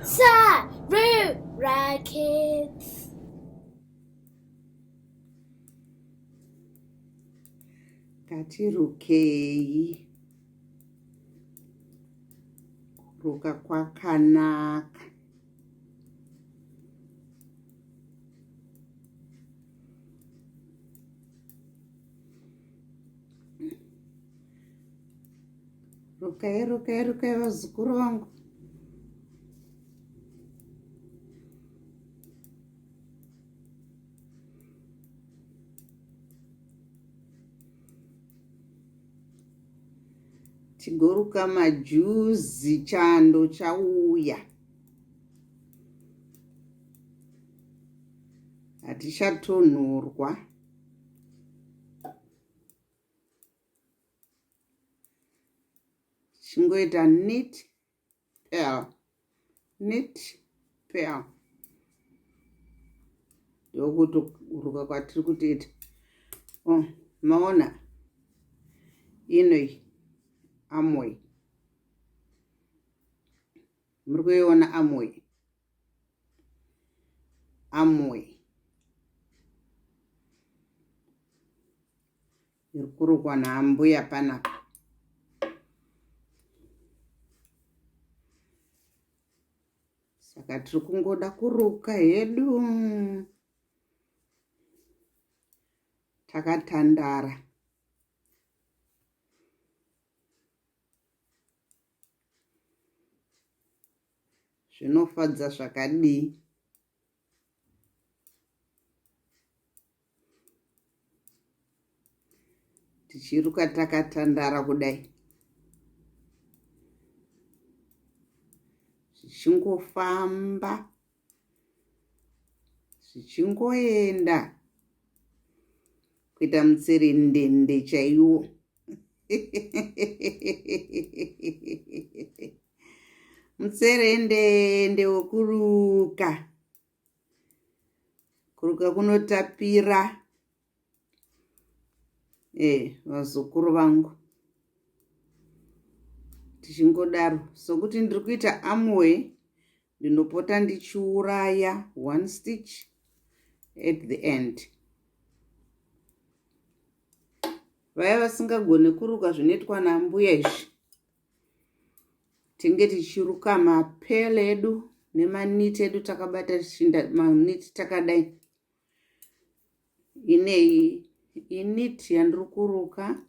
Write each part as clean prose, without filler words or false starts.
Sarura Kids. Ngatirukei. Kuruka kwakanaka. Rukai, rukai, rukai vazukuru vangu. Tigoruka majuzi chando chauya. Hatichatonhorwa. Chingoita knit purl knit purl ndokutoruka kwatiri kutoita. Oh, maona inoi amoi muri kuiona amoi amoi iri kurukwa naambuya panapa. Saka tiri kungoda kuruka hedu takatandara. Zvinofadza zvakadii? Tichiruka takatandara kudai. Zvichingofamba. Zvichingoenda. Kuita mutserendende chaiwo. Mutserendende wekuruka. Kuruka kunotapira. Eh, vazukuru vangu. Tichingodaro. Sokuti ndiri kuita amwe ndinopota ndichiuraya one stitch at the end. Vaya vasingagone kuruka zvinoitwa naambuya izvi, tinge tichiruka mapel edu nemaniti edu takabata shinda maniti takadai. Ineyi initi yandiri kuruka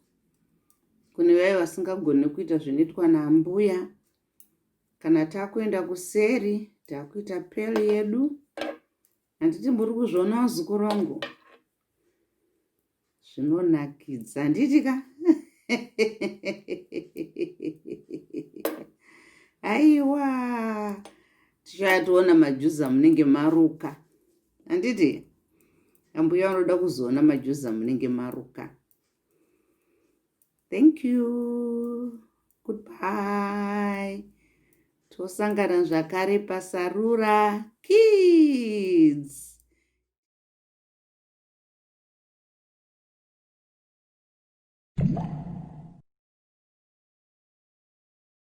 kune vaya vasingagone kuita zvinoitwa naambuya. Kana takuenda kuseri takuita pel yedu. Handiti muri kuzviona vazukuru vangu? Zvinonakidza handiti ka? Aiwa, tichatoona majuzi amunenge maruka. Handiti? Ambuya vanoda kuzoona majuzi amunenge maruka. Thank you. Goodbye. Tosangana zvakare pasarura kids.